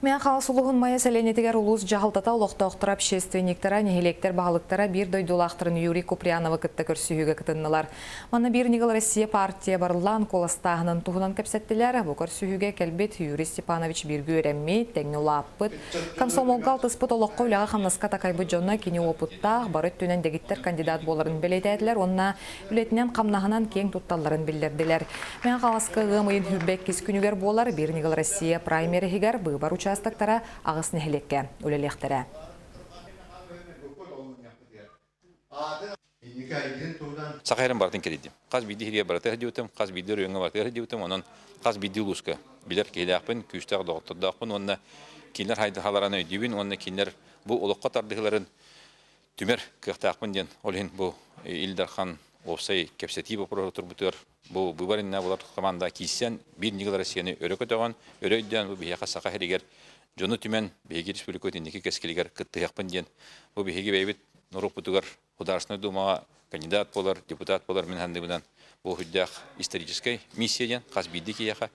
Мэҥэ Хаҥалас улууһун Майа сэлиэнньэтигэр улуус дьаһалтата олохтоохторо, общественниктара, нэһилиэктэр баһылыктара биир дойдулаахтарын Юрий Куприяновы кытта көрсүһүүгэ кытыннылар. Манна Биир ньыгыл Россия партия барыллаан куоластааһынын туһунан кэпсэттилэр. Бу көрсүһүүгэ кэлбит Юрий Степанович бииргэ үөрэммит, тэҥҥэ улааппыт, комсомолга алтыспыт олоххо үлэҕэ-хамнаска такайбыт дьоно кини уопуттаах, бары өттүнэн дэгиттэр кандидат буоларын бэлиэтээтилэр уонна үлэтинэн-хамнаһынан киэҥ тутталларын биллэрдилэр. Мэҥэ Хаҥаласка ыам ыйын 22 күнүгэр буолар Биир ньыгыл Россия праймериһигэр быыбар учаастактара аҕыс нэһилиэккэ үлэлиэхтэрэ. Саха сирин барытын кэрийдим. Хас биирдии сиргэ барыта сылдьыбытым, хас биирдии оройуоҥҥа барытыгар сылдьыбытым, онон хас биирдии улууска билэр киһилээхпин, күүстээх доҕоттордоохпун уонна кинилэр хайдахаларын өйдүүбүн уонна кинилэр бу олоххо тардыһыыларын түмэр кыахтаахпын диэн ол иһин бу Ил Дархан уопсай кэпсэтии боппуруоһа турбутугар бу быыбар иннинэ булар команда киирсэн биир ньыгыл Россияны өрө көтөҕөн, өрө өйдөөн бу биһиэхэ Саха сиригэр дьону түмэн биһиги республикабыт инники кэскилигэр кыттыһыахпын диэн бу биһиги бэйэбит норуоппутугар Государственнай Думаҕа кандидат буолар, депутат буолар мин саныыбынан бу сүрдээх историческай миссия диэн хас биирдии киһиэхэ.